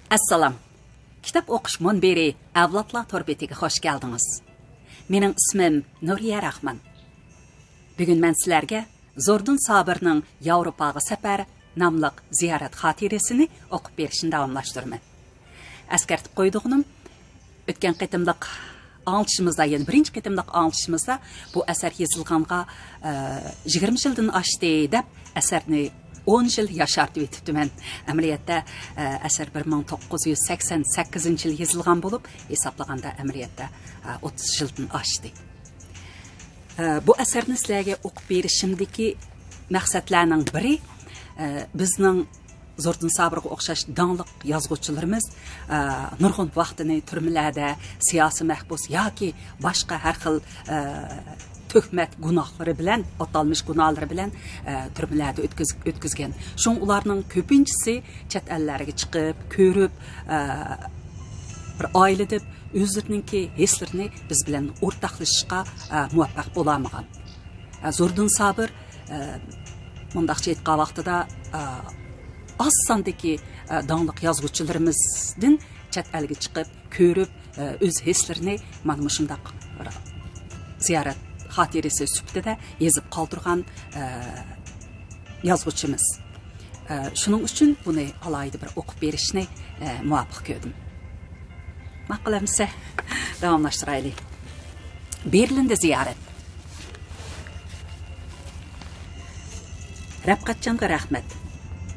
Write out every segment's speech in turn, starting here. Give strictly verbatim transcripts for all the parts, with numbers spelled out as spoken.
ئەسسالام. كىتاب ئوقۇش مۇنبىرى ئەۋلادلار تور بېتىگە خوش كەلدىڭىز. مېنىڭ ئىسمىم نۇرىيە راخمان. بۈگۈن مەن سىلەرگە زوردۇن سابىرنىڭ ياۋروپاغا سەپەر ناملىق زىيارەت خاتىرىسىنى ئوقۇپ بېرىشنى داۋاملاشتۇرىمەن. ئەسكەرتىپ قويىدىغىنىم، ئۆتكەن قېتىملىق ئاڭلىتىشىمىزدا، يەنى بىرىنچى قېتىملىق ئاڭلىتىشىمىزدا بۇ ئەسەر يېزىلغانغا، ئە، يىگىرمە يىلدىن ئاشتى دەپ ئەسەرنى ئون يىل ياشارتىۋېتىپتىمەن. ئەمەلىيەتتە، ئە، ئەسەر بىر مىڭ توققۇز يۈز سەكسەن سەككىزىنچى يىل يېزىلغان بولۇپ، ھېسابلىغاندا ئەمەلىيەتتە، ئە، ئوتتۇز يىلدىن ئاشتى. ئە، بۇ ئەسەرنى سىلەرگە ئوقۇپ بېرىشىمدىكى مەقسەتلەرنىڭ بىرى، ئە، بىزنىڭ زوردۇن سابىرغا ئوخشاش داڭلىق يازغۇچىلىرىمىز، ئە، نۇرغۇن ۋاقتىنى تۈرمىلەردە سىياسىي مەھبۇس ياكى باشقا ھەر خىل، ئە، تۆھمەت گۇناھلىرى بىلەن، ئاتالمىش گۇناھلىرى بىلەن، ئە، تۈرمىلەردە ئۆتكۈز-، ئۆتكۈزگەن. شۇڭا ئۇلارنىڭ كۆپىنچىسى چەت ئەللەرگە چىقىپ، كۆرۈپ، ئە، بىر ئائىلىدە ئۆزلىرىنىڭكى ھېسلىرىنى بىز بىلەن ئورتاقلىشىشقا، ئە، مۇۋەپپەق بولالمىغان. ئە، زوردۇن سابىر، ئە، مۇنداقچە ئېيتقان ۋاقتىدا، ئە، ئاز ساندىكى، ئە، داڭلىق يازغۇچىلىرىمىزدىن چەت ئەلگە چىقىپ، كۆرۈپ، ئە، ئۆز ھېسلىرىنى مانا مۇشۇنداق بىر زىيارەت خاتىرىسى سۈپىتىدە يېزىپ قالدۇرغان، ئە، يازغۇچىمىز. ئە، شۇنىڭ ئۈچۈن بۇنى ئالاھىدە بىر ئوقۇپ بېرىشنى، ئە، مۇۋاپىق كۆردۈم. ماقۇل ئەمىسە، داۋاملاشتۇرايلى. بېرلىندا زىيارەت. رەپقەتجانغا رەھمەت.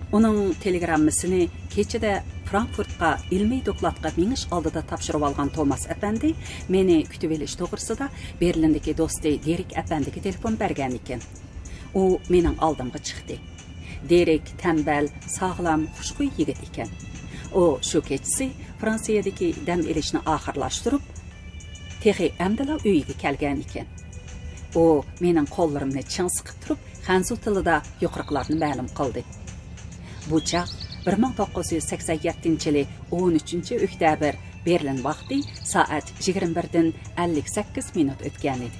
ئۇنىڭ تېلېگراممىسىنى كېچىدە فرانكفورتقا ئىلمىي دوكلاتقا مېڭىش ئالدىدا تاپشۇرۇۋالغان توماس ئەپەندى مېنى كۈتۈۋېلىش توغرىسىدا بېرلىندىكى دوستى دېرىك ئەپەندىگە تېلېفون بەرگەن ئىكەن. ئۇ مېنىڭ ئالدىمغا چىقتى. دېرىك تەمبەل، ساغلام، خۇشخۇي يىگىت ئىكەن. ئۇ شۇ كېچىسى فرانسىيەدىكى دەم ئېلىشنى ئاخىرلاشتۇرۇپ، تېخى ئەمدىلا ئۆيىگە كەلگەن ئىكەن. ئۇ مېنىڭ قوللىرىمنى چىڭ سىقىپ تۇرۇپ، خەنزۇ تىلىدا يۇقىرىقىلارنى مەلۇم قىلدى. بۇ چاغ بىر مىڭ توققۇز يۈز سەكسەن يەتتىنچى يىلى ئون ئۈچىنچى ئۆكتەبىر، بېرلىن ۋاقتى سائەت يىگىرمە بىردىن ئەللىك سەككىز مىنۇت ئۆتكەن ئىدى.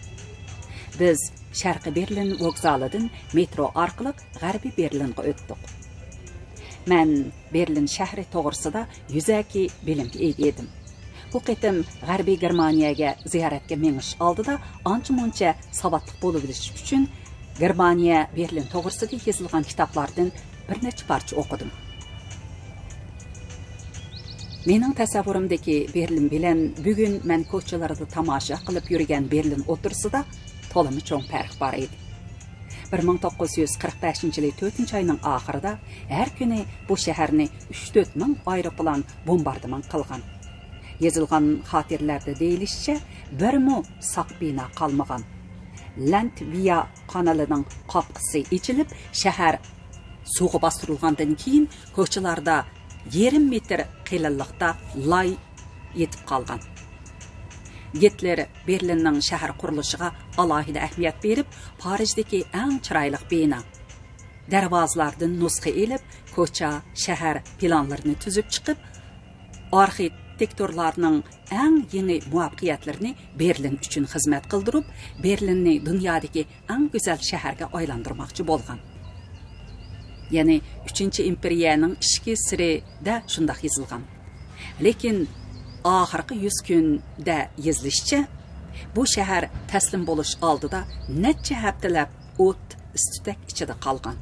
بىز شەرقىي بېرلىن ۋوگزالىدىن مېترو ئارقىلىق غەربىي بېرلىنغا ئۆتتۇق. مەن بېرلىن شەھىرى توغرىسىدا يۈزەكى بىلىمگە ئىگە ئىدىم. بۇ قېتىم غەربىي گېرمانىيەگە زىيارەتكە مېڭىش ئالدىدا ئانچە-مۇنچە ساۋاتلىق بولۇۋېلىش ئۈچۈن، گېرمانىيە بېرلىن توغرىسىدا يېزىلغان كىتابلاردىن بىر نەچچە پارچە ئوقۇدۇم. مېنىڭ تەسەۋۋۇرۇمدىكى بېرلىن بىلەن بۈگۈن مەن كوچىلىرىدا تاماشا قىلىپ يۈرگەن بېرلىن ئوتتۇرىسىدا تولىمۇ چوڭ پەرق بار ئىدى. بىر مىڭ توققۇز يۈز قىرىق بەشىنچى يىلى تۆتىنچى ئاينىڭ ئاخىرىدا ھەر كۈنى بۇ شەھەرنى ئۈچ تۆت مىڭ ئايروپىلان بومباردىمان قىلغان. يېزىلغان خاتىرىلەردە دېيىلىشىچە، بىرمۇ ساق بىنا قالمىغان. لەنتۋىيا قانىلىنىڭ قاپقىسى ئېچىلىپ، شەھەر سۇغا باستۇرۇلغاندىن كېيىن، كوچىلاردا يېرىم مېتىر قېلىنلىقتا لاي يېتىپ قالغان. گىتلېر بېرلىننىڭ شەھەر قۇرۇلۇشىغا ئالاھىدە ئەھمىيەت بېرىپ، پارىژدىكى ئەڭ چىرايلىق بىنا، دەرۋازىلاردىن نۇسخا ئېلىپ، كوچا، شەھەر پىلانلىرىنى تۈزۈپ چىقىپ، ئارخىتېكتورلارنىڭ ئەڭ يېڭى مۇۋەپپەقىيەتلىرىنى بېرلىن ئۈچۈن خىزمەت قىلدۇرۇپ، بېرلىننى دۇنيادىكى ئەڭ گۈزەل شەھەرگە ئايلاندۇرماقچى بولغان. يەنى ئۈچىنچى ئىمپېرىيەنىڭ ئىچكى سىرىدە شۇنداق يېزىلغان. لېكىن ئاخىرقى يۈز كۈندە يېزىلىشىچە، بۇ شەھەر تەسلىم بولۇش ئالدىدا نەچچە ھەپتىلەپ ئوت، ئىس-تۈتەك ئىچىدە قالغان.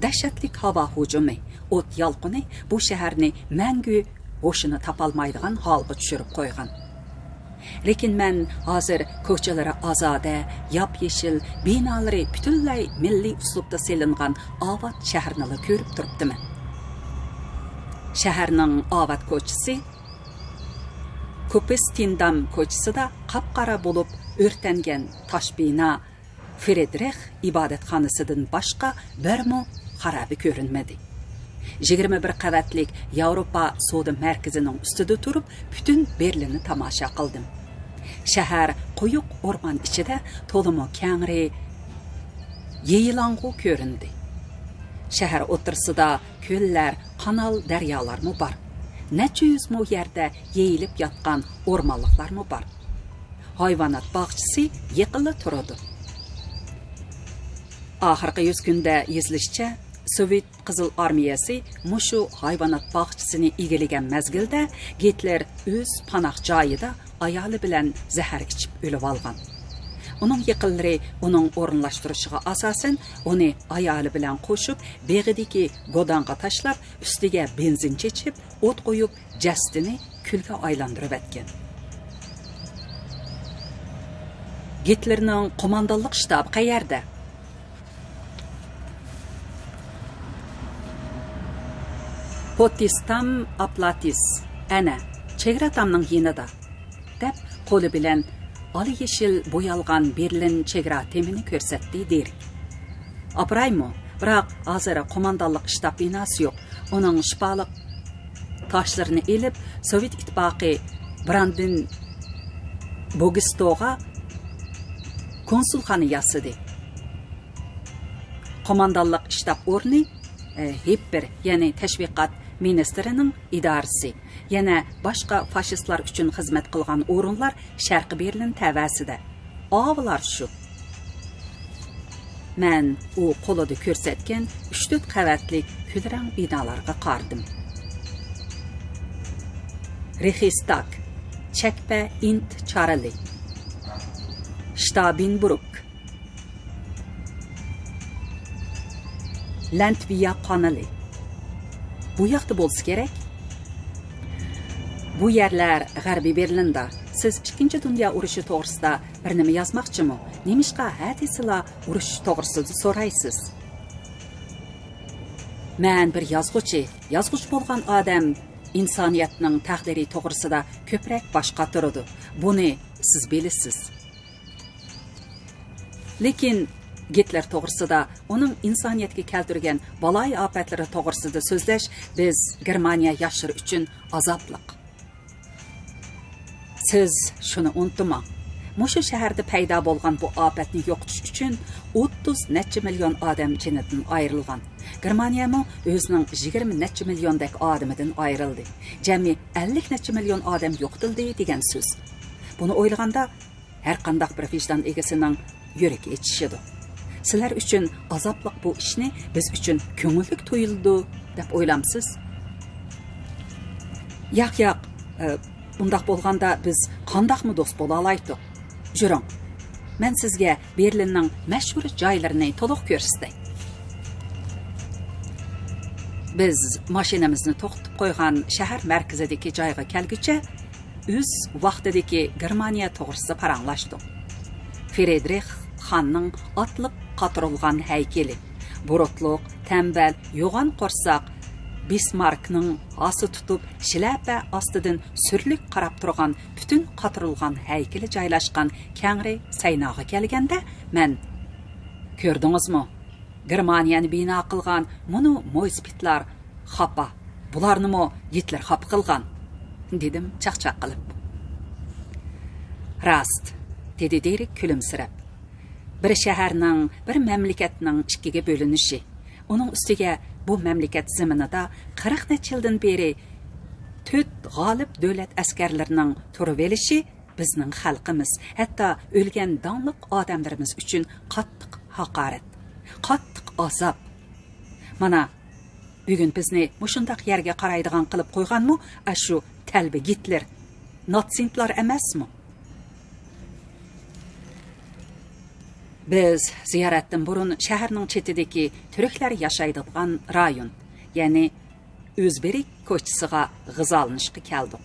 دەھشەتلىك ھاۋا ھۇجۇمى، ئوت يالقۇنى بۇ شەھەرنى مەڭگۈ ھوشىنى تاپالمايدىغان ھالغا چۈشۈرۈپ قويغان. لېكىن مەن ھازىر كوچىلىرى ئازادە، ياپيېشىل، بىنالىرى پۈتۈنلەي مىللىي ئۇسلۇبتا سېلىنغان ئاۋات شەھەرنىلا كۆرۈپ تۇرۇپتىمەن. شەھەرنىڭ ئاۋات كوچىسى كوپېستىندام كوچىسىدا قاپقارا بولۇپ ئۆرتەنگەن تاش بىنا، فرېدرىخ ئىبادەتخانىسىدىن باشقا بىرمۇ خارابە كۆرۈنمىدى. يىگىرمە بىر قەۋەتلىك ياۋروپا سودا مەركىزىنىڭ ئۈستىدە تۇرۇپ، پۈتۈن بېرلىننى تاماشا قىلدىم. شەھەر قويۇق ئورمان ئىچىدە تولىمۇ كەڭرى يېيىلاڭغۇ كۆرۈندى. شەھەر ئوتتۇرىسىدا كۆللەر، قانال، دەريالارمۇ بار. نەچچە يۈز مو يەردە يېيىلىپ ياتقان ئورمانلىقلارمۇ بار. ھايۋانات باغچىسى يېقىنلا تۇرىدۇ. ئاخىرقى يۈز كۈندە يېزىلىشىچە، سوۋېت قىزىل ئارمىيەسى مۇشۇ ھايۋانات باغچىسىنى ئىگىلىگەن مەزگىلدە، گىتلېر ئۆز پاناھ جايىدا ئايالى بىلەن زەھەر ئىچىپ ئۆلۈۋالغان. ئۇنىڭ يېقىنلىرى ئۇنىڭ ئورۇنلاشتۇرۇشىغا ئاساسەن، ئۇنى ئايالى بىلەن قوشۇپ، بېغىدىكى گوداڭغا تاشلاپ، ئۈستىگە بېنزىن چېچىپ، ئوت قويۇپ، جەسىتىنى كۈلگە ئايلاندۇرۇۋەتكەن. گىتلېرنىڭ قوماندانلىق شتابى قەيەردە؟ پوتىستام ئاپلاتىس، ئەنە، چېگرا تامنىڭ يېنىدا، دەپ قولى بىلەن ئالا يېشىل بويالغان بېرلىن چېگرا تېمىنى كۆرسەتتى دېرېك. ئاپىرايمۇ؟ بىراق ھازىر قوماندانلىق شتاب بىناسى يوق. ئۇنىڭ شىپالىق تاشلىرىنى ئېلىپ، سوۋېت ئىتتىپاقى براندېنبۇرگستوغا كونسۇلخانا ياسىدى. قوماندانلىق شتاب ئورنى، ئە، ھىپپېر، يەنى تەشۋىقات مىنىستىرىنىڭ ئىدارىسى، يەنە باشقا فاشىستلار ئۈچۈن خىزمەت قىلغان ئورۇنلار شەرقىي بېرلىن تەۋەسىدە. ئاۋۇلار شۇ. مەن ئۇ قولىدا كۆرسەتكەن ئۈچ تۆت قەۋەتلىك كۈلرەڭ بىنالارغا قارىدىم. رېخىستاگ، چەكپە ئىنت چارلى، شتابىنبۇرگ، لەنتۋىيا قانىلى. بۇ ياقتا بولسا كېرەك. بۇ يەرلەر غەربىي بېرلىندا. سىز ئىككىنچى دۇنيا ئۇرۇشى توغرىسىدا بىر نېمە يازماقچىمۇ؟ نېمىشقا ھە دېسىلا ئۇرۇش توغرىسىدا سورايسىز؟ مەن بىر يازغۇچى. يازغۇچى بولغان ئادەم ئىنسانىيەتنىڭ تەقدىرى توغرىسىدا كۆپرەك باش قاتۇرىدۇ. بۇنى سىز بىلىسىز. لېكىن گىتلېر توغرىسىدا، ئۇنىڭ ئىنسانىيەتكە كەلتۈرگەن بالايىئاپەتلىرى توغرىسىدا سۆزلەش بىز گېرمانىيە ياشلىرى ئۈچۈن ئازابلىق. سىز شۇنى ئۇنتۇماڭ، مۇشۇ شەھەردە پەيدا بولغان بۇ ئاپەتنى يوقىتىش ئۈچۈن ئوتتۇز نەچچە مىليون ئادەم جېنىدىن ئايرىلغان. گېرمانىيەمۇ ئۆزىنىڭ يىگىرمە نەچچە مىليوندەك ئادىمىدىن ئايرىلدى. جەمئىي ئەللىك نەچچە مىليون ئادەم يوقىتىلدى دېگەن سۆز. بۇنى ئويلىغاندا، ھەر قانداق بىر ۋىجدان ئىگىسىنىڭ يۈرىكى ئېچىشىدۇ. سىلەر ئۈچۈن ئازابلىق بۇ ئىشنى بىز ئۈچۈن كۆڭۈللۈك تۇيۇلىدۇ، دەپ ئويلامسىز؟ ياق، ياق، ئە، ئۇنداق بولغاندا بىز قانداقمۇ دوست بولالايتتۇق؟ يۈرۈڭ، مەن سىزگە بېرلىننىڭ مەشھۇر جايلىرىنى تولۇق كۆرسىتەي. بىز ماشىنىمىزنى توختىتىپ قويغان شەھەر مەركىزىدىكى جايغا كەلگۈچە، ئۆز ۋاقتىدىكى گېرمانىيە توغرىسىدا پاراڭلاشتۇق. فرېدرىخ خاننىڭ ئاتلىق قاتۇرۇلغان ھەيكىلى، بۇرۇتلۇق، تەمبەل، يوغان قورساق بىسماركنىڭ ھاسا تۇتۇپ، شىلەپە ئاستىدىن سۈرلۈك قاراپ تۇرغان پۈتۈن قاتۇرۇلغان ھەيكىلى جايلاشقان كەڭرى سەيناغا كەلگەندە، مەن، «كۆردىڭىزمۇ؟ گېرمانىيەنى بىنا قىلغان مۇنۇ مويسپىتلار خاپا. بۇلارنىمۇ گىتلېر خاپا قىلغان»، دېدىم چاقچاق قىلىپ. «راست»، دېدى دېرېك كۈلۈمسىرەپ. «بىر شەھەرنىڭ، بىر مەملىكەتنىڭ ئىككىگە بۆلۈنۈشى، ئۇنىڭ ئۈستىگە بۇ مەملىكەت زېمىنىدا قىرىق نەچچە يىلدىن بېرى تۆت غالىب دۆلەت ئەسكەرلىرىنىڭ تۇرۇۋېلىشى بىزنىڭ خەلقىمىز، ھەتتا ئۆلگەن داڭلىق ئادەملىرىمىز ئۈچۈن قاتتىق ھاقارەت، قاتتىق ئازاب. مانا، بۈگۈن بىزنى مۇشۇنداق يەرگە قارايدىغان قىلىپ قويغانمۇ ئاشۇ تەلۋە گىتلېر، ناتسىنتلار ئەمەسمۇ؟» بىز زىيارەتتىن بۇرۇن شەھەرنىڭ چېتىدىكى تۈركلەر ياشايدىغان رايون، يەنى ئۆزبېرىك كوچىسىغا غىزالىنىشقا كەلدۇق.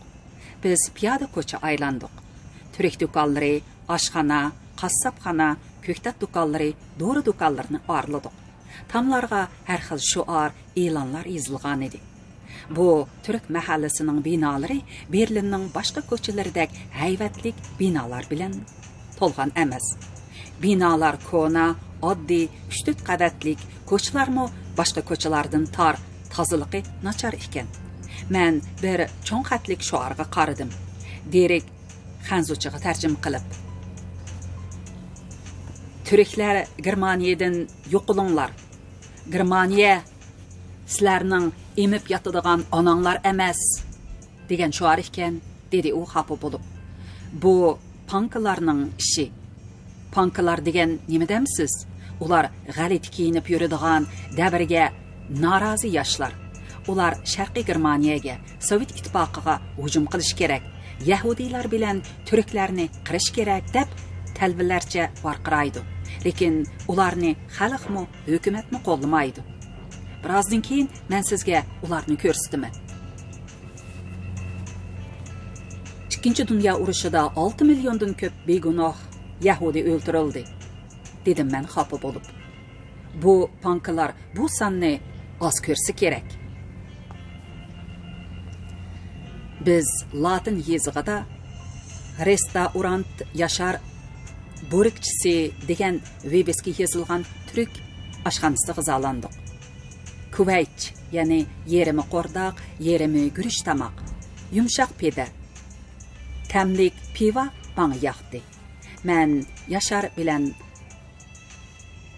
بىز پىيادە كوچا ئايلاندۇق. تۈرك دۇكانلىرى، ئاشخانا، قاسساپخانا، كۆكتات دۇكانلىرى، دورا دۇكانلىرىنى ئارىلىدۇق. تاملارغا ھەر خىل شوئار، ئېلانلار يېزىلغانىدى. بۇ تۈرك مەھەللىسىنىڭ بىنالىرى بېرلىننىڭ باشقا كوچىلىرىدەك ھەيۋەتلىك بىنالار بىلەن تولغان ئەمەس. بىنالار كونا، ئاددىي، ئۈچ تۆت قەۋەتلىك، كوچىلارمۇ باشقا كوچىلاردىن تار، تازىلىقى ناچار ئىكەن. مەن بىر چوڭ خەتلىك شوئارغا قارىدىم. دېرېك خەنزۇچىغا تەرجىمە قىلىپ، «تۈركلەر گېرمانىيەدىن يوقىلىڭلار. گېرمانىيە سىلەرنىڭ ئېمىپ ياتىدىغان ئاناڭلار ئەمەس» دېگەن شوئار ئىكەن، دېدى ئۇ خاپا بولۇپ. «بۇ پانكىلارنىڭ ئىشى.» «پانكىلار دېگەن نېمە دەمسىز؟ ئۇلار غەلىتە كىيىنىپ يۈرىدىغان، دەۋرگە نارازى ياشلار. ئۇلار شەرقىي گېرمانىيەگە، سوۋېت ئىتتىپاقىغا ھۇجۇم قىلىش كېرەك، يەھۇدىيلار بىلەن تۈركلەرنى قىرىش كېرەك دەپ تەلۋىلەرچە ۋارقىرايدۇ. لېكىن ئۇلارنى خەلقمۇ، ھۆكۈمەتمۇ قوللىمايدۇ. بىرازدىن كېيىن مەن سىزگە ئۇلارنى كۆرسىتىمەن. ئىككىنچى دۇنيا ئۇرۇشىدا ئالتە مىليوندىن كۆپ بىگۇناھ يەھۇدىي ئۆلتۈرۈلدى، دېدىم مەن خاپا بولۇپ. بۇ پانكىلار بۇ ساننى ئاز كۆرسە كېرەك. بىز لاتىن يېزىقىدا رېستاۋرانت ياشار بوركچىسى دېگەن ۋىۋىسكا يېزىلغان تۈرك ئاشخانىسىدا غىزالاندۇق. كۇۋەيچ، يەنى يېرىمى قورداق، يېرىمى گۈرۈچ تاماق، يۇمشاق پىدە، تەملىك پىۋا ماڭا ياقتى. مەن ياشار بىلەن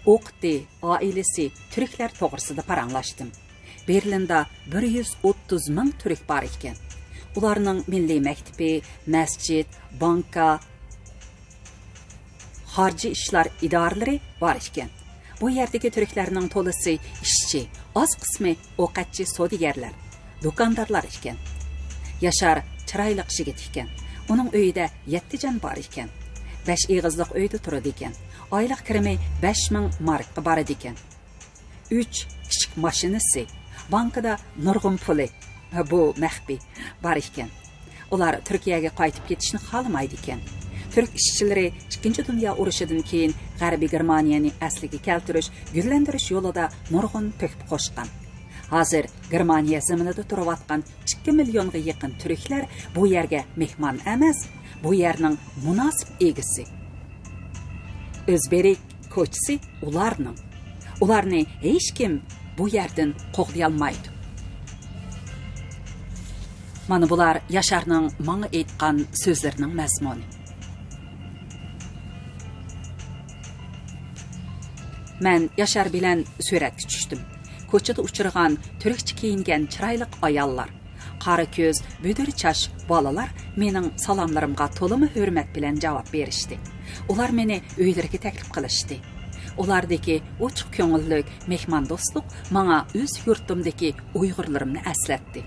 ئوقتى، ئائىلىسى، تۈركلەر توغرىسىدا پاراڭلاشتىم. بېرلىندا بىر يۈز ئوتتۇز مىڭ تۈرك بار ئىكەن. ئۇلارنىڭ مىللىي مەكتىپى، مەسچىت، بانكا، خارجىي ئىشلار ئىدارىلىرى بار ئىكەن. بۇ يەردىكى تۈركلەرنىڭ تولىسى ئىشچى، ئاز قىسمى ئوقەتچى، سودىگەرلەر، دۇكاندارلار ئىكەن. ياشار چىرايلىق يىگىت ئىكەن. ئۇنىڭ ئۆيىدە يەتتە جان بار ئىكەن. بەش ئېغىزلىق ئۆيدە تۇرىدىكەن. ئايلىق كىرىمى بەش مىڭ ماركقا بارىدىكەن. ئۈچ كىچىك ماشىنىسى، بانكىدا نۇرغۇن پۇلى، بۇ مەخپىي، بار ئىكەن. ئۇلار تۈركىيەگە قايتىپ كېتىشنى خالىمايدىكەن. تۈرك ئىشچىلىرى ئىككىنچى دۇنيا ئۇرۇشىدىن كېيىن غەربىي گېرمانىيەنى ئەسلىگە كەلتۈرۈش، گۈللەندۈرۈش يولىدا نۇرغۇن تۆھپە قوشقان. ھازىر گېرمانىيە زېمىنىدا تۇرۇۋاتقان ئىككى مىليونغا يېقىن تۈركلەر بۇ يەرگە مېھمان ئەمەس، بۇ يەرنىڭ مۇناسىپ ئىگىسى. ئۆزبېرىك كوچىسى ئۇلارنىڭ. ئۇلارنى ھېچكىم بۇ يەردىن قوغلىيالمايدۇ. مانا بۇلار ياشارنىڭ ماڭا ئېيتقان سۆزلىرىنىڭ مەزمۇنى. مەن ياشار بىلەن سۈرەتكە چۈشتۈم. كوچىدا ئۇچرىغان تۈركچە كىيىنگەن چىرايلىق ئاياللار، قارا كۆز، بۈدۈر چاچ بالىلار مېنىڭ سالاملىرىمغا تولىمۇ ھۆرمەت بىلەن جاۋاب بېرىشتى. ئۇلار مېنى ئۆيلىرىگە تەكلىپ قىلىشتى. ئۇلاردىكى ئوچۇق كۆڭۈللۈك، مېھماندوستلۇق ماڭا ئۆز يۇرتۇمدىكى ئۇيغۇرلىرىمنى ئەسلەتتى.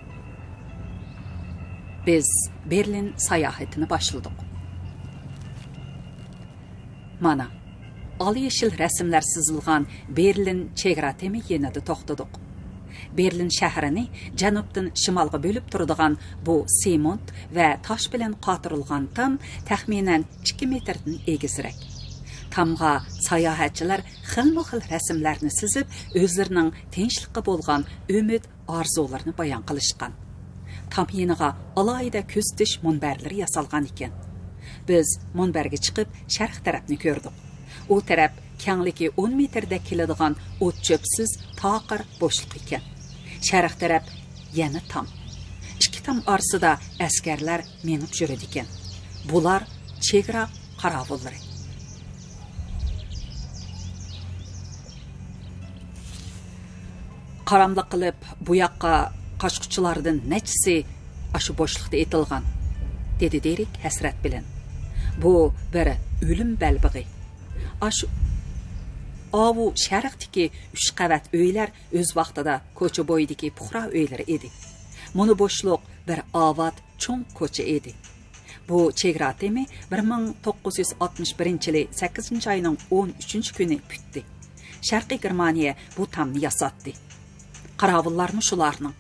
بىز بېرلىن ساياھىتىنى باشلىدۇق. مانا، ئالا يېشىل رەسىملەر سىزىلغان بېرلىن چېگرا تېمى يېنىدا توختىدۇق. بېرلىن شەھىرىنى جەنۇبتىن شىمالغا بۆلۈپ تۇرىدىغان بۇ سېمونت ۋە تاش بىلەن قاتۇرۇلغان تام تەخمىنەن ئىككى مېتىردىن ئېگىزرەك. تامغا ساياھەتچىلەر خىلمۇ خىل رەسىملەرنى سىزىپ، ئۆزلىرىنىڭ تىنچلىققا بولغان ئۈمىد ئارزۇلىرىنى بايان قىلىشقان. تام يېنىغا ئالاھىدە كۆزىتىش مۇنبەرلىرى ياسالغان ئىكەن. بىز مۇنبەرگە چىقىپ، شەرق تەرەپنى كۆردۇق. ئۇ تەرەپ كەڭلىكى ئون مېتىردەك كېلىدىغان ئوت-چۆپسىز تاقىر بوشلۇق ئىكەن. شەرق تەرەپ يەنە تام. ئىككى تام ئارىسىدا ئەسكەرلەر مېڭىپ يۈرىدىكەن. بۇلار چېگرا قاراۋۇللىرى. قاراملىق قىلىپ، بۇ ياققا قاچقۇچىلاردىن نەچچىسى ئاشۇ بوشلۇقتا ئېتىلغان، دېدى دېرىك ھەسرەت بىلەن. بۇ بىر ئۆلۈم بەلبېغى. ئاشۇ ئاۋۇ شەرقتىكى ئۈچ قەۋەت ئۆيلەر ئۆز ۋاقتىدا كوچا بويىدىكى پۇقرا ئۆيلىرى ئىدى. مۇنۇ بوشلۇق بىر ئاۋات چوڭ كوچا ئىدى. بۇ چېگرا تېمى بىر مىڭ توققۇز يۈز ئاتمىش بىرىنچى يىلى سەككىزىنچى ئاينىڭ ئون ئۈچىنچى كۈنى پۈتتى. شەرقىي گېرمانىيە بۇ تامنى ياساتتى. قاراۋۇللارمۇ شۇلارنىڭ.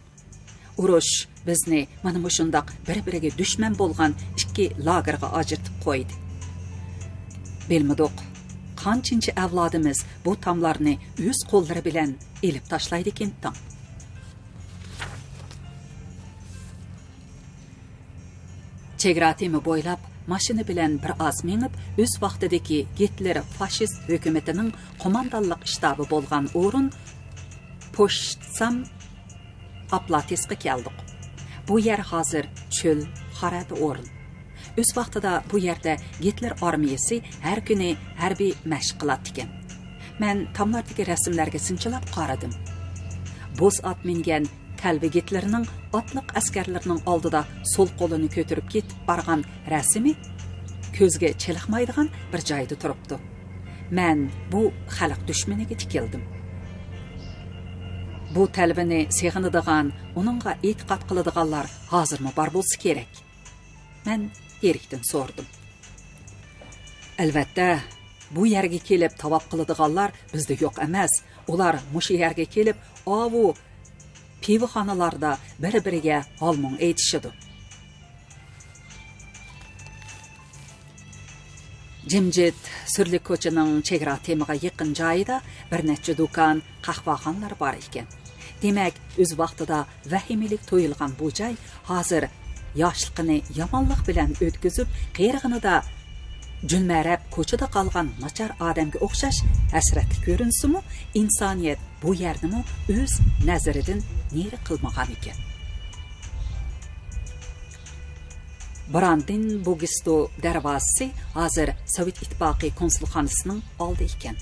ئۇرۇش بىزنى مانا مۇشۇنداق بىر-بىرىگە دۈشمەن بولغان ئىككى لاگېرغا ئاجرىتىپ قويدى. بىلمىدۇق، قانچىنچە ئەۋلادىمىز بۇ تاملارنى ئۆز قوللىرى بىلەن ئېلىپ تاشلايدىكىنتىڭ. چېگرا تېمى بويلاپ ماشىنا بىلەن بىر ئاز مېڭىپ، ئۆز ۋاقتىدىكى گىتلېر فاشىست ھۆكۈمىتىنىڭ قوماندانلىق شتابى بولغان ئورۇن پوشتسام ئاپلاتىسقا كەلدۇق. بۇ يەر ھازىر چۆل، خارابە ئورۇن. ئۆز ۋاقتىدا بۇ يەردە گىتلېر ئارمىيىسى ھەر كۈنى ھەربىي مەشىق قىلاتتىكەن. مەن تاملاردىكى رەسىملەرگە سىنچىلاپ قارىدىم. بوز ئات مىنگەن تەلۋە گىتلېرنىڭ ئاتلىق ئەسكەرلىرىنىڭ ئالدىدا سول قولىنى كۆتۈرۈپ كېتىپ بارغان رەسىمى كۆزگە چېلىقمايدىغان بىر جايدا تۇرۇپتۇ. مەن بۇ خەلق دۈشمىنىگە تىكىلدىم. بۇ تەلۋىنى سېغىنىدىغان، ئۇنىڭغا ئېتىقاد قىلىدىغانلار ھازىرمۇ بار بولسا كېرەك. مەن ئېرىكتىن سورىدىم. ئەلۋەتتە، بۇ يەرگە كېلىپ تاۋاپ قىلىدىغانلار بىزدە يوق ئەمەس. ئۇلار مۇشۇ يەرگە كېلىپ ئاۋۇ پىۋىخانىلاردا بىر-بىرىگە ھالمۇڭ ئېيتىشىدۇ. جىمجىت سۈرلۈك كوچىنىڭ چېگرا تېمىغا يېقىن جايىدا بىر نەچچە دۇكان، قەھۋەخانىلار بار ئىكەن. دېمەك، ئۆز ۋاقتىدا ۋەھىمىلىك تۇيۇلغان بۇ جاي ھازىر ياشلىقىنى يامانلىق بىلەن ئۆتكۈزۈپ، قېرىغىنىدا جۈلمەرەپ كوچىدا قالغان ناچار ئادەمگە ئوخشاش ھەسرەتلىك كۆرۈنسىمۇ، ئىنسانىيەت بۇ يەرنىمۇ ئۆز نەزىرىدىن نېرى قىلمىغانىكەن. براندېنبۇرگسدو دەرۋازىسى ھازىر سوۋېت ئىتتىپاقى كونسۇلخانىسىنىڭ ئالدى ئىكەن.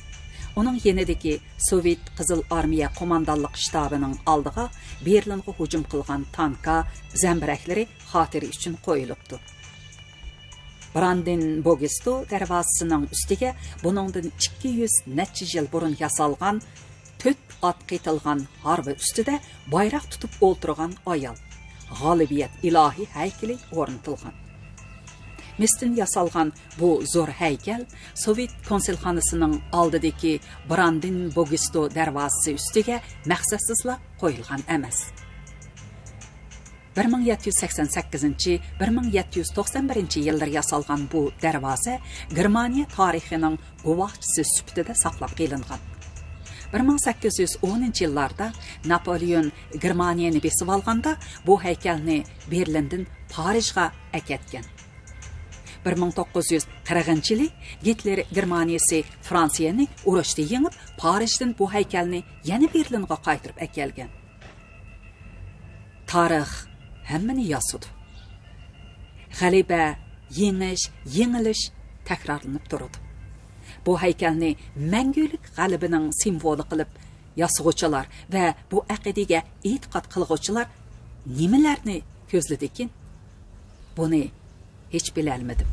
ئۇنىڭ يېنىدىكى سوۋېت قىزىل ئارمىيە قوماندانلىق شتابىنىڭ ئالدىغا بېرلىنغا ھۇجۇم قىلغان تانكا زەمبىرەكلىرى خاتىرە ئۈچۈن قويۇلۇپتۇ. براندېنبۇرگسدو دەرۋازىسىنىڭ ئۈستىگە بۇنىڭدىن ئىككى يۈز نەچچە يىل بۇرۇن ياسالغان تۆت ئات قېتىلغان ھارۋا ئۈستىدە بايراق تۇتۇپ ئولتۇرغان ئايال، غالىبىيەت ئىلاھى ھەيكىلى ئورنىتىلغان. مىستىن ياسالغان بۇ زور ھەيكەل سوۋېت كونسۇلخانىسىنىڭ ئالدىدىكى براندېنبۇرگسدو دەرۋازىسى ئۈستىگە مەخسەسسىزلا قويۇلغان ئەمەس. بىر مىڭ يەتتە يۈز سەكسەن سەككىزىنچى، بىر مىڭ يەتتە يۈز توقسان بىرىنچى يىللىرى ياسالغان بۇ دەرۋازە گېرمانىيە تارىخىنىڭ گۇۋاھچىسى سۈپىتىدە ساقلاپ قېلىنغان. بىر مىڭ سەككىز يۈز ئونىنچى يىللاردا ناپولېئون گېرمانىيەنى بېسىۋالغاندا، بۇ ھەيكەلنى بېرلىندىن پارىژغا ئەكەتكەن. بىر مىڭ توققۇز يۈز قىرىقىنچى يىلى گىتلېر گېرمانىيىسى فرانسىيەنى ئۇرۇشتا يېڭىپ، پارىژدىن بۇ ھەيكەلنى يەنە بېرلىنغا قايتۇرۇپ ئەكەلگەن. تارىخ ھەممىنى ياسىدۇ. غەلىبە، يېڭىش، يېڭىلىش تەكرارلىنىپ تۇرىدۇ. بۇ ھەيكەلنى مەڭگۈلۈك غەلىبىنىڭ سىمۋولى قىلىپ ياسىغۇچىلار ۋە بۇ ئەقىدىگە ئېتىقاد قىلغۇچىلار نېمىلەرنى كۆزلىدىكىن؟ بۇنى ھېچ بىلەلمىدىم.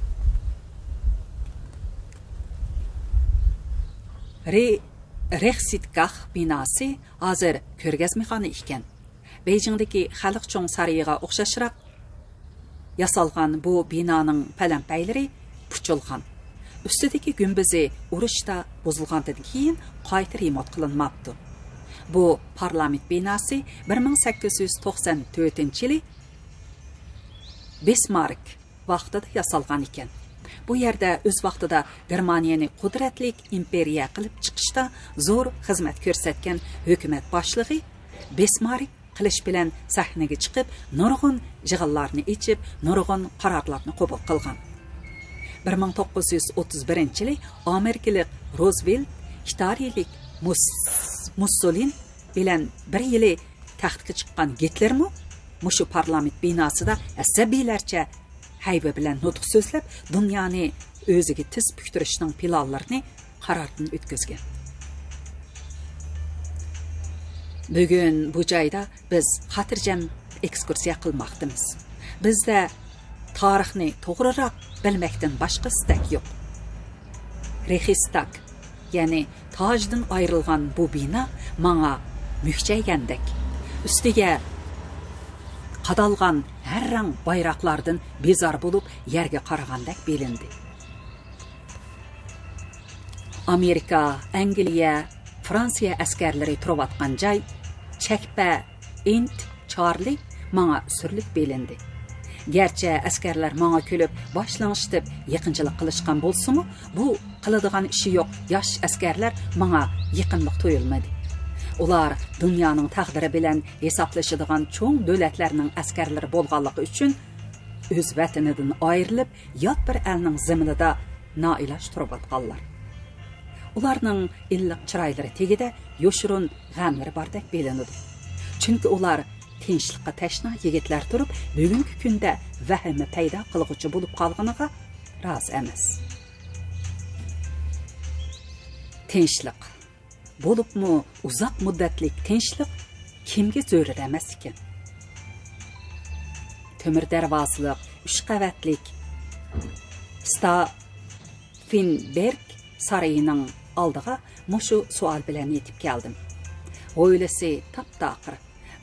رې-، رېخسىتگاھ بىناسى ھازىر كۆرگەزمىخانا ئىكەن. بېيجىڭدىكى خەلق چوڭ سارىيىغا ئوخشاشراق ياسالغان بۇ بىنانىڭ پەلەمپەيلىرى پۇچۇلغان. ئۈستىدىكى گۈمبىزى ئۇرۇشتا بۇزۇلغاندىن كېيىن قايتا رېمونت قىلىنماپتۇ. بۇ پارلامېنت بىناسى بىر مىڭ سەككىز يۈز توقسان تۆتىنچى يىلى بىسمارك ۋاقتىدا ياسالغان ئىكەن. بۇ يەردە ئۆز ۋاقتىدا گېرمانىيەنى قۇدرەتلىك ئىمپېرىيە قىلىپ چىقىشتا زور خىزمەت كۆرسەتكەن ھۆكۈمەت باشلىقى بىسمارك قىلىچ بىلەن سەھنىگە چىقىپ، نۇرغۇن يىغىنلارنى ئېچىپ، نۇرغۇن قارارلارنى قوبۇل قىلغان. بىر مىڭ توققۇز يۈز ئوتتۇز بىرىنچى يىلى ئامېرىكىلىق روزۋېلت، ئىتالىيىلىك مۇس-، مۇسسولىن بىلەن بىر يىلى تەختكە چىققان گىتلېرمۇ مۇشۇ پارلامېنت بىناسىدا ئەسەبىيلەرچە ھەيۋە بىلەن نۇتۇق سۆزلەپ، دۇنيانى ئۆزىگە تىز پۈكتۈرۈشنىڭ پىلانلىرىنى قاراردىن ئۆتكۈزگەن. بۈگۈن بۇ جايدا بىز خاتىرجەم ئېكسكۇرسىيە قىلماقتىمىز. بىزدە تارىخنى توغرىراق بىلمەكتىن باشقا ئىستەك يوق. رېخىستاگ، يەنى تاجدىن ئايرىلغان بۇ بىنا ماڭا مۈكچەيگەندەك، ئۈستىگە قادالغان ھەر رەڭ بايراقلاردىن بىزار بولۇپ يەرگە قارىغاندەك بىلىندى. ئامېرىكا، ئەنگلىيە، فرانسىيە ئەسكەرلىرى تۇرۇۋاتقان جاي، چەكپە ئىنت چارلى ماڭا سۈرلۈك بىلىندى. گەرچە ئەسكەرلەر ماڭا كۈلۈپ، باش لىڭشىتىپ يېقىنچىلىق قىلىشقان بولسىمۇ، بۇ قىلىدىغان ئىشى يوق ياش ئەسكەرلەر ماڭا يېقىملىق تۇيۇلمىدى. ئۇلار دۇنيانىڭ تەقدىرى بىلەن ھېسابلىشىدىغان چوڭ دۆلەتلەرنىڭ ئەسكەرلىرى بولغانلىقى ئۈچۈن، ئۆز ۋەتىنىدىن ئايرىلىپ، يات بىر ئەلنىڭ زېمىنىدا نائىلاج تۇرۇۋاتقانلار. ئۇلارنىڭ ئىللىق چىرايلىرى تېگىدە يوشۇرۇن غەملىرى باردەك بىلىنىدۇ. چۈنكى ئۇلار تىنچلىققا تەشنا يىگىتلەر تۇرۇپ، بۈگۈنكى كۈندە ۋەھىمە پەيدا قىلغۇچى بولۇپ قالغىنىغا رازى ئەمەس. تىنچلىق. بولۇپمۇ ئۇزاق مۇددەتلىك تىنچلىق كىمگە زۆرۈر ئەمەس ئىكەن؟ تۆمۈر دەرۋازىلىق، ئۈچ قەۋەتلىك ستاففېنبېرگ سارىيىنىڭ ئالدىغا مۇشۇ سوئال بىلەن يېتىپ كەلدىم. ھويلىسى تاپتاقىر.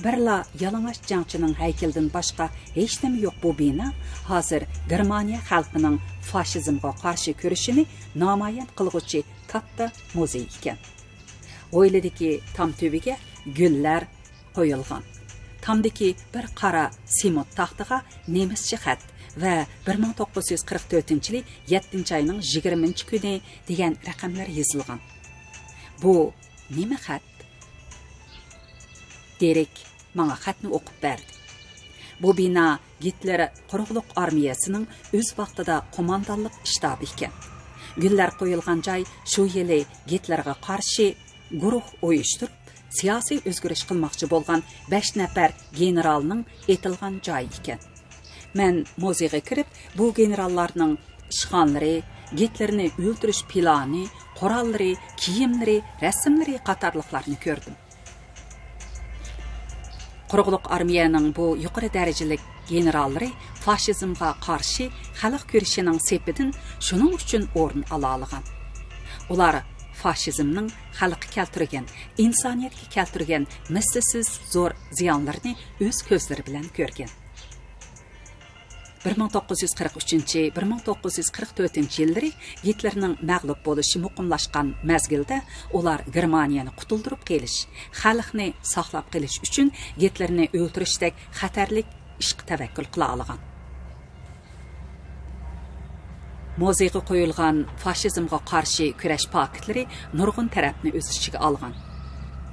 بىرلا يالىڭاچ جەڭچىنىڭ ھەيكىلىدىن باشقا ھېچنېمە يوق بۇ بىنا ھازىر گېرمانىيە خەلقىنىڭ فاشىزمغا قارشى كۈرىشىنى نامايان قىلغۇچى كاتتا مۇزېي ئىكەن. ھويلىدىكى تام تۈۋىگە گۈللەر قويۇلغان. تامدىكى بىر قارا سېمونت تاختىغا نېمىسچە خەت ۋە بىر مىڭ توققۇز يۈز قىرىق تۆتىنچى يىلى يەتتىنچى ئاينىڭ يىگىرمىنچى كۈنى دېگەن رەقەملەر يېزىلغان. بۇ نېمە خەت؟ دېرېك ماڭا خەتنى ئوقۇپ بەردى. بۇ بىنا گىتلېر قۇرۇقلۇق ئارمىيەسىنىڭ ئۆز ۋاقتىدا قوماندانلىق شتابى ئىكەن. گۈللەر قويۇلغان جاي شۇ يىلى گىتلېرغا قارشى گۇرۇھ ئۇيۇشتۇرۇپ، سىياسىي ئۆزگىرىش قىلماقچى بولغان بەش نەپەر گېنېرالنىڭ ئېتىلغان جايى ئىكەن. مەن مۇزېيغا كىرىپ، بۇ گېنېراللارنىڭ ئىشخانىلىرى، گىتلېرنى ئۆلتۈرۈش پىلانى، قوراللىرى، كىيىملىرى، رەسىملىرى قاتارلىقلارنى كۆردۈم. قۇرۇقلۇق ئارمىيەنىڭ بۇ يۇقىرى دەرىجىلىك گېنېراللىرى فاشىزمغا قارشى خەلق كۈرىشىنىڭ سېپىدىن شۇنىڭ ئۈچۈن ئورۇن ئالالىغان. ئۇلار فاشىزمنىڭ خەلققە كەلتۈرگەن، ئىنسانىيەتكە كەلتۈرگەن مىسلىسىز زور زىيانلىرىنى ئۆز كۆزلىرى بىلەن كۆرگەن. بىر مىڭ توققۇز يۈز قىرىق ئۈچىنچى، بىر مىڭ توققۇز يۈز قىرىق تۆتىنچى يىللىرى گىتلېرنىڭ مەغلۇپ بولۇشى مۇقىملاشقان مەزگىلدە ئۇلار گېرمانىيەنى قۇتۇلدۇرۇپ قېلىش، خەلقنى ساقلاپ قېلىش ئۈچۈن گىتلېرنى ئۆلتۈرۈشتەك خەتەرلىك ئىشقا تەۋەككۈل قىلالىغان. مۇزېيغا قويۇلغان فاشىزمغا قارشى كۈرەش پاكىتلىرى نۇرغۇن تەرەپنى ئۆز ئىچىگە ئالغان.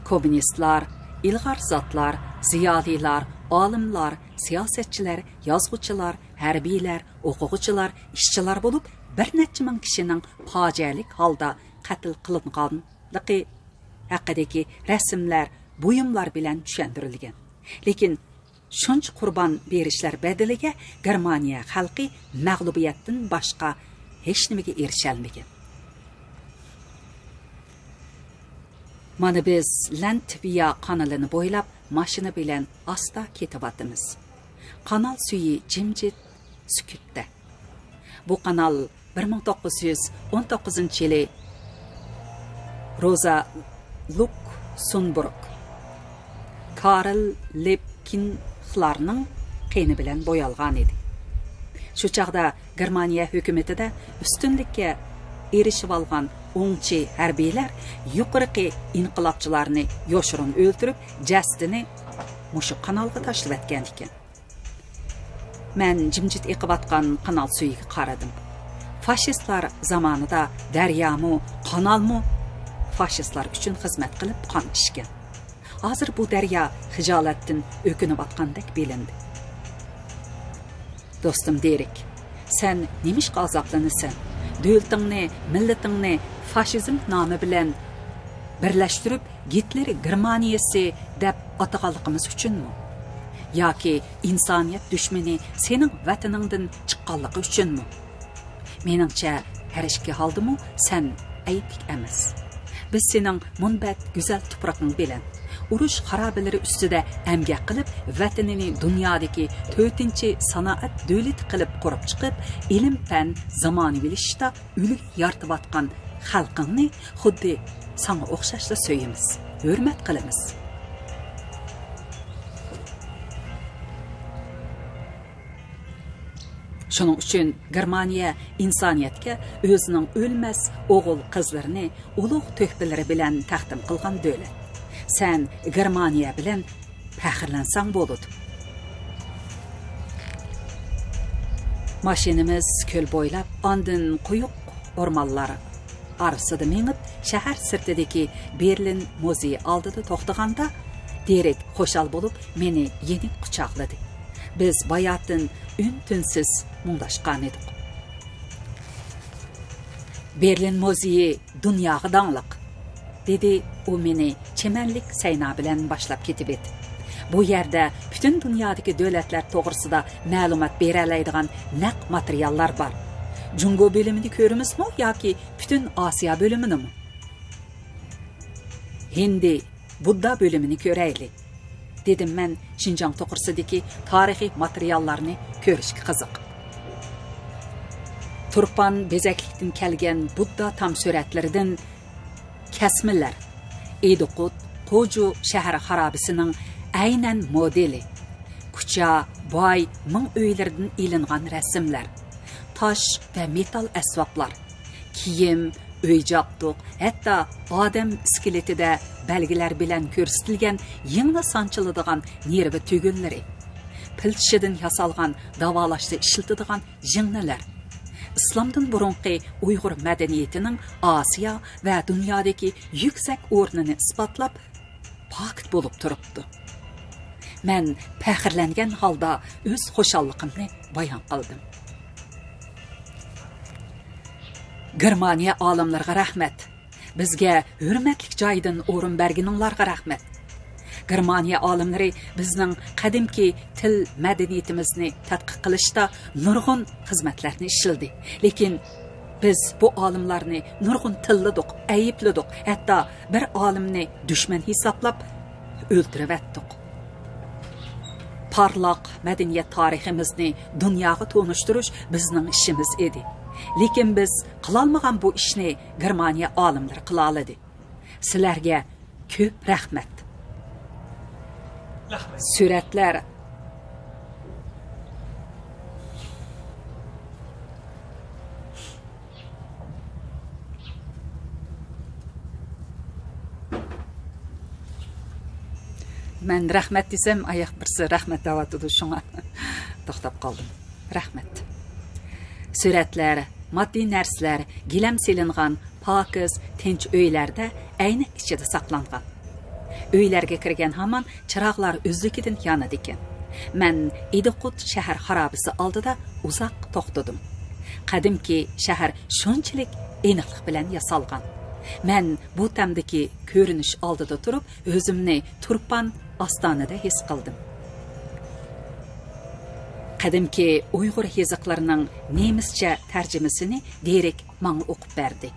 كوممۇنىستلار، ئىلغار زاتلار، زىيالىيلار، ئالىملار، سىياسەتچىلەر، يازغۇچىلار، ھەربىيلەر، ئوقۇغۇچىلار، ئىشچىلار بولۇپ، بىر نەچچە مىڭ كىشىنىڭ پاجىئەلىك ھالدا قەتل قىلىنغانلىقى ھەققىدىكى رەسىملەر، بۇيۇملار بىلەن چۈشەندۈرۈلگەن. لېكىن شۇنچە قۇربان بېرىشلەر بەدىلىگە گېرمانىيە خەلقى مەغلۇبىيەتتىن باشقا ھېچنېمىگە ئېرىشەلمىگەن. مانا بىز لەنتۋىيا قانىلىنى بويلاپ ماشىنا بىلەن ئاستا كېتىۋاتىمىز. قانال سۈيى جىمجىت سۈكۈتتە. بۇ قانال بىر مىڭ توققۇز يۈز ئون توققۇزىنچى يىلى روزا لۇكسېمبۇرگ، كارل لېپكىنخلارنىڭ قېنى بىلەن بويالغان ئىدى. شۇ چاغدا گېرمانىيە ھۆكۈمىتىدە ئۈستۈنلۈككە ئېرىشىۋالغان ئوڭچى ھەربىيلەر يۇقىرىقى ئىنقىلابچىلارنى يوشۇرۇن ئۆلتۈرۈپ، جەسىتىنى مۇشۇ قانالغا تاشلىۋەتكەن ئىكەن. مەن جىمجىت ئېقىۋاتقان قانال سۈيىگە قارىدىم. فاشىستلار زامانىدا دەريامۇ، قانالمۇ فاشىستلار ئۈچۈن خىزمەت قىلىپ قان ئىچكەن. ھازىر بۇ دەريا خىجالەتتىن ئۆكۈنۈۋاتقاندەك بىلىندى. دوستۇم دېرېك، سەن نېمىشقا ئازابلىنىسەن؟ دۆلىتىڭنى، مىللىتىڭنى فاشىزم نامى بىلەن بىرلەشتۈرۈپ، گىتلېر گېرمانىيەسى دەپ ئاتىغانلىقىمىز ئۈچۈنمۇ؟ ياكى ئىنسانىيەت دۈشمىنى سېنىڭ ۋەتىنىڭدىن چىققانلىقى ئۈچۈنمۇ؟ مېنىڭچە، ھەر ئىككى ھالدىمۇ سەن ئەيىبلىك ئەمەس. بىز سېنىڭ مۇنبەت گۈزەل تۇپرىقىڭ بىلەن، ئۇرۇش خارابىلىرى ئۈستىدە ئەمگەك قىلىپ، ۋەتىنىنى دۇنيادىكى تۆتىنچى سانائەت دۆلىتى قىلىپ قۇرۇپ چىقىپ، ئىلىم-پەن، زامانىۋىلىشىشتا ئۈلگە يارىتىۋاتقان خەلقىڭنى خۇددى ساڭا ئوخشاشلا سۆيىمىز، ھۆرمەت قىلىمىز. شۇنىڭ ئۈچۈن گېرمانىيە ئىنسانىيەتكە ئۆزىنىڭ ئۆلمەس ئوغۇل-قىزلىرىنى ئۇلۇغ تۆھپىلىرى بىلەن تەقدىم قىلغان دۆلەت. سەن گېرمانىيە بىلەن پەخىرلەنسەڭ بولىدۇ. ماشىنىمىز كۆل بويلاپ، ئاندىن قويۇق ئورمانلار ئارىسىدا مېڭىپ، شەھەر سىرتىدىكى بېرلىن مۇزېيى ئالدىدا توختىغاندا، دېرېك خۇشال بولۇپ مېنى يېنىك قۇچاقلىدى. بىز باياتىن ئۈن-تىنسىز مۇڭداشقانىدۇق. بېرلىن مۇزېيى دۇنياغا داڭلىق، دېدى ئۇ مېنى چىمەنلىك سەينا بىلەن باشلاپ كېتىۋېتىپ. بۇ يەردە پۈتۈن دۇنيادىكى دۆلەتلەر توغرىسىدا مەلۇمات بېرەلەيدىغان نەق ماتېرىياللار بار. جۇڭگو بۆلۈمىنى كۆرىمىزمۇ ياكى پۈتۈن ئاسىيا بۆلۈمىنىمۇ؟ ھىندى بۇددا بۆلۈمىنى كۆرەيلى، دېدىم مەن شىنجاڭ توغرىسىدىكى تارىخىي ماتېرىياللارنى كۆرۈشكە قىزىقىپ. تۇرپان بېزەكلىكتىن كەلگەن بۇددا تام سۈرەتلىرىدىن كەسمىلەر، ئىدىقۇت، بوجۇ شەھەر خارابىسىنىڭ ئەينەن مودېلى. كۇچا، باي، مىڭ ئۆيلىرىدىن ئېلىنغان رەسىملەر، تاش ۋە مېتال ئەسۋابلار، كىيىم، ئۆي-جابدۇق، ھەتتا ئادەم ئىسكىلىتىدە بەلگىلەر بىلەن كۆرسىتىلگەن يىڭنە سانچىلىدىغان نېرۋا تۈگۈنلىرى، پىل چىشىدىن ياسالغان داۋالاشتا ئىشلىتىدىغان يىڭنىلەر ئىسلامدىن بۇرۇنقى ئۇيغۇر مەدەنىيىتىنىڭ ئاسىيا ۋە دۇنيادىكى يۈكسەك ئورنىنى ئىسپاتلاپ، پاكىت بولۇپ تۇرۇپتۇ. مەن پەخىرلەنگەن ھالدا ئۆز خۇشاللىقىمنى بايان قىلدىم. گېرمانىيە ئالىملىرىغا رەھمەت. بىزگە ھۆرمەتلىك جايدىن ئورۇن بەرگىنىڭلارغا رەھمەت. گېرمانىيە ئالىملىرى بىزنىڭ قەدىمكى تىل مەدەنىيىتىمىزنى تەتقىق قىلىشتا نۇرغۇن خىزمەتلەرنى ئىشلىدى. لېكىن بىز بۇ ئالىملارنى نۇرغۇن تىللىدۇق، ئەيىبلىدۇق، ھەتتا بىر ئالىمنى دۈشمەن ھېسابلاپ ئۆلتۈرۈۋەتتۇق. پارلاق مەدەنىيەت تارىخىمىزنى دۇنياغا تونۇشتۇرۇش بىزنىڭ ئىشىمىز ئىدى. لېكىن بىز قىلالمىغان بۇ ئىشنى گېرمانىيە ئالىملىرى قىلالىدى. سىلەرگە كۆپ رەھمەت. رەھمەت. سۈرەتلەر. مەن رەھمەت دېسەم، ئاياق بىرسى رەھمەت دەۋاتىدۇ، شۇڭا توختاپ قالدىم. رەھمەت. سۈرەتلەر، ماددىي نەرسىلەر، گىلەم سېلىنغان پاكىز، تىنچ ئۆيلەردە ئەينەك ئىچىدە ساقلانغان. ئۆيلەرگە كىرگەن ھامان چىراغلار ئۆزلۈكىدىن يانىدىكەن. مەن ئىدىقۇت شەھەر خارابىسى ئالدىدا ئۇزاق توختىدىم. قەدىمكى شەھەر شۇنچىلىك ئېنىقلىق بىلەن ياسالغان. مەن بۇ تەمدىكى كۆرۈنۈش ئالدىدا تۇرۇپ، ئۆزۈمنى تۇرپان ئاستانىدە ھېس قىلدىم. قەدىمكى ئۇيغۇر يېزىقلىرىنىڭ نېمىسچە تەرجىمىسىنى دېرېك ماڭا ئوقۇپ بەردى.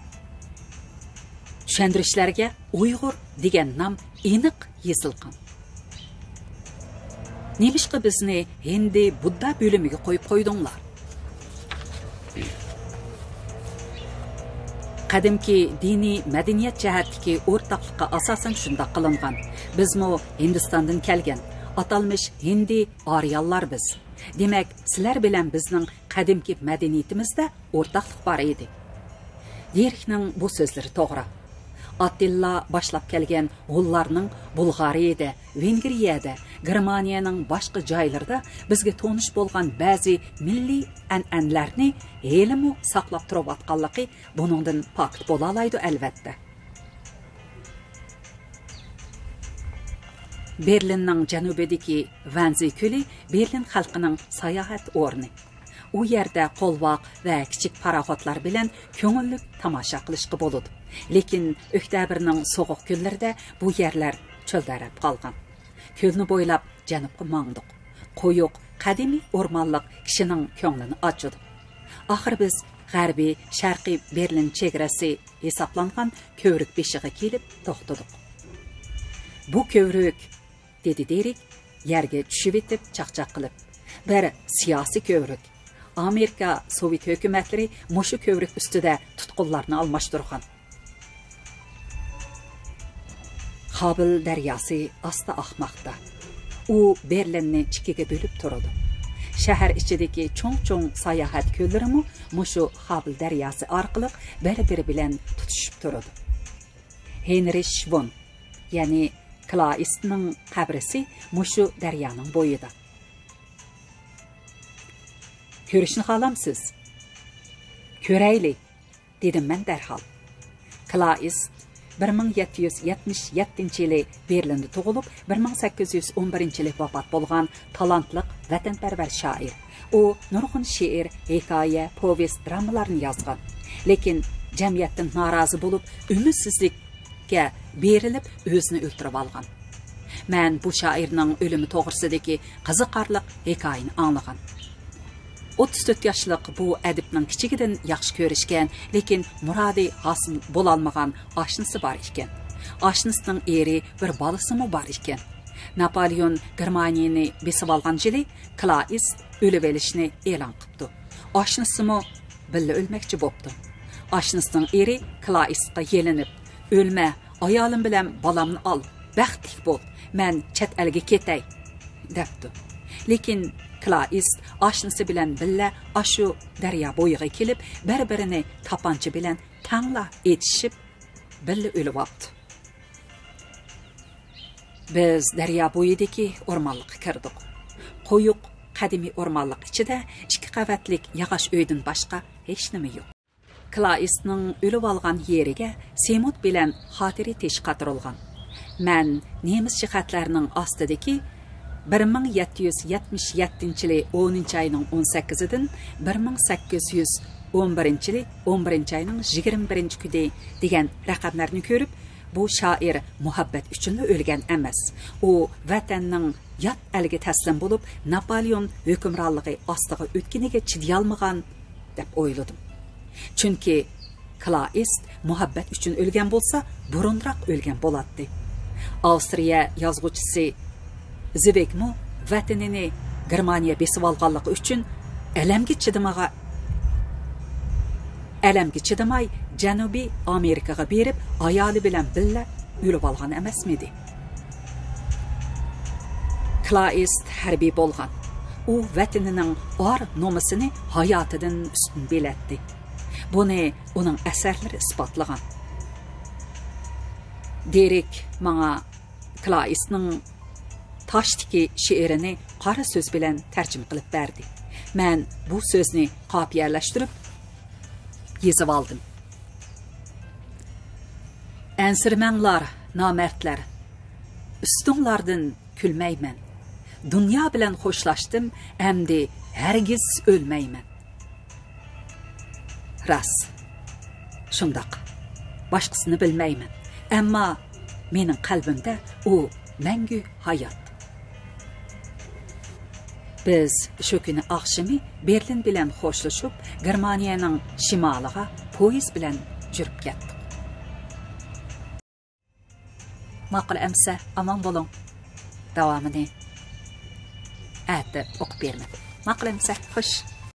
چۈشەندۈرۈشلەرگە ئۇيغۇر دېگەن نام ئېنىق يېزىلغان. نېمىشقا بىزنى ھىندى بۇددا بۆلۈمىگە قويۇپ قويدۇڭلار؟ قەدىمكى دىنىي مەدەنىيەت جەھەتتىكى ئورتاقلىققا ئاساسەن شۇنداق قىلىنغان. بىزمۇ ھىندىستاندىن كەلگەن، ئاتالمىش ھىندى ئارىيانلار بىز. دېمەك، سىلەر بىلەن بىزنىڭ قەدىمكى مەدەنىيىتىمىزدە ئورتاقلىق بار ئىدى. دېرېكنىڭ بۇ سۆزلىرى توغرا. ئاتتىلا باشلاپ كەلگەن ھونلارنىڭ بۇلغارىيەدە، ۋېنگرىيەدە، گېرمانىيەنىڭ باشقا جايلىرىدا بىزگە تونۇش بولغان بەزى مىللىي ئەنئەنىلەرنى ھېلىمۇ ساقلاپ تۇرۇۋاتقانلىقى بۇنىڭدىن پاكىت بولالايدۇ، ئەلۋەتتە. بېرلىننىڭ جەنۇبىدىكى ۋەنزى كۆلى بېرلىن خەلقىنىڭ ساياھەت ئورنى. ئۇ يەردە قولۋاق ۋە كىچىك پاراخوتلار بىلەن كۆڭۈللۈك تاماشا قىلىشقا بولىدۇ. لېكىن ئۆكتەبىرنىڭ سوغۇق كۈنلىرىدە بۇ يەرلەر چۆلدەرەپ قالغان. كۆلنى بويلاپ جەنۇبقا ماڭدۇق. قويۇق، قەدىمىي ئورمانلىق كىشىنىڭ كۆڭلىنى ئاچىدۇ. ئاخىرى بىز غەربىي شەرقىي بېرلىن چېگراسى ھېسابلانغان كۆۋرۈك بېشىغا كېلىپ توختىدۇق. بۇ كۆۋرۈك، دېدى دېرېك يەرگە چۈشۈۋېتىپ چاقچاق قىلىپ. بىر سىياسىي كۆۋرۈك. ئامېرىكا، سوۋېت ھۆكۈمەتلىرى مۇشۇ كۆۋرۈك ئۈستىدە تۇتقۇنلارنى ئالماشتۇرغان. خابىل دەرياسى ئاستا ئاقماقتا. ئۇ بېرلىننى ئىككىگە بۆلۈپ تۇرىدۇ. شەھەر ئىچىدىكى چوڭ-چوڭ ساياھەت كۆللىرىمۇ مۇشۇ خابىل دەرياسى ئارقىلىق بىر-بىرى بىلەن تۇتىشىپ تۇرىدۇ. ھېنرىش ۋون، يەنى كلائىستنىڭ قەبرىسى مۇشۇ دەريانىڭ بويىدا. كۆرۈشنى خالامسىز؟ كۆرەيلى، دېدىم مەن دەرھال. كلائىست بىر مىڭ يەتتە يۈز يەتمىش يەتتىنچى يىلى بېرلىندا تۇغۇلۇپ، بىر مىڭ سەككىز يۈز ئون بىرىنچى يىلى ۋاپات بولغان تالانتلىق ۋەتەنپەرۋەر شائىر. ئۇ نۇرغۇن شېئىر، ھېكايە، پوۋېست، درامىلارنى يازغان. لېكىن جەمئىيەتتىن نارازى بولۇپ، ئۈمىدسىزلىككە بېرىلىپ، ئۆزىنى ئۆلتۈرۈۋالغان. مەن بۇ شائىرنىڭ ئۆلۈمى توغرىسىدىكى قىزىقارلىق ھېكايىنى ئاڭلىغان. ئوتتۇز تۆت ياشلىق بۇ ئەدىبنىڭ كىچىكىدىن ياخشى كۆرۈشكەن، لېكىن مۇرادى ھاسىل بولالمىغان ئاشنىسى بار ئىكەن. ئاشنىسىنىڭ ئېرى، بىر بالىسىمۇ بار ئىكەن. ناپالېئون گېرمانىيىنى بېسىۋالغان يىلى كلائىست ئۆلۈۋېلىشنى ئېلان قىپتۇ. ئاشنىسىمۇ بىللە ئۆلمەكچى بوپتۇ. ئاشنىسىنىڭ ئېرى كلائىستقا يېلىنىپ، «ئۆلمە، ئايالىم بىلەن بالامنى ئال. بەختلىك بول، مەن چەت ئەلگە كېتەي» دەپتۇ. لېكىن كلائىست ئاشنىسى بىلەن بىللە ئاشۇ دەريا بويىغا كېلىپ، بىر-بىرىنى تاپانچا بىلەن تەڭلا ئېتىشىپ، بىللە ئۆلۈۋاپتۇ. بىز دەريا بويىدىكى ئورمانلىققا كىردۇق. قويۇق قەدىمىي ئورمانلىق ئىچىدە ئىككى قەۋەتلىك ياغاچ ئۆيدىن باشقا ھېچنېمە يوق. كلائىستنىڭ ئۆلۈۋالغان يېرىگە سېمونت بىلەن خاتىرە تېشى قاتۇرۇلغان. مەن نېمىسچە خەتلەرنىڭ ئاستىدىكى بىر مىڭ يەتتە يۈز يەتمىش يەتتىنچى يىلى ئونىنچى ئاينىڭ ئون سەككىزىدىن بىر مىڭ سەككىز يۈز ئون بىرىنچى يىلى ئون بىرىنچى ئاينىڭ يىگىرمە بىرىنچى كۈنى دېگەن رەقەملەرنى كۆرۈپ، بۇ شائىر مۇھەببەت ئۈچۈنلا ئۆلگەن ئەمەس. ئۇ ۋەتەننىڭ يات ئەلگە تەسلىم بولۇپ، ناپالېئون ھۆكۈمرانلىقى ئاستىغا ئۆتكىنىگە چىدىيالمىغان، دەپ ئويلىدىم. چۈنكى كلائىست مۇھەببەت ئۈچۈن ئۆلگەن بولسا، بۇرۇنراق ئۆلگەن بولاتتى. ئاۋسترىيە يازغۇچىسى زىۋگمۇ ۋەتىنىنى گېرمانىيە بېسىۋالغانلىقى ئۈچۈن ئەلەمگە چىدىمىغا-، ئەلەمگە چىدىماي، جەنۇبىي ئامېرىكىغا بېرىپ، ئايالى بىلەن بىللە ئۆلۈۋالغان ئەمەسمىدى؟ كلائىست ھەربىي بولغان. ئۇ ۋەتىنىنىڭ ئار نومۇسىنى ھاياتىدىن ئۈستۈن بىلەتتى. بۇنى ئۇنىڭ ئەسەرلىرى ئىسپاتلىغان. دېرېك ماڭا كلائىستنىڭ تاشتىكى شېئىرىنى قارا سۆز بىلەن تەرجىمە قىلىپ بەردى. مەن بۇ سۆزنى قاپىيەلەشتۈرۈپ يېزىۋالدىم. ئەنسىرىمەڭلار، نامەردلەر! ئۈستۈڭلاردىن كۈلمەيمەن. دۇنيا بىلەن خوشلاشتىم، ئەمدى ھەرگىز ئۆلمەيمەن. راست. شۇنداق. باشقىسىنى بىلمەيمەن. ئەمما مېنىڭ قەلبىمدە ئۇ مەڭگۈ ھايات. بىز شۇ كۈنى ئاخشىمى بېرلىن بىلەن خوشلىشىپ، گېرمانىيەنىڭ شىمالىغا پويىز بىلەن جۈرۈپ كەتتۇق. ماقۇل ئەمىسە، ئامان بولۇڭ. داۋامىنى ئەتە ئوقۇپ بېرىمەن. ماقۇل ئەمىسە، خوش.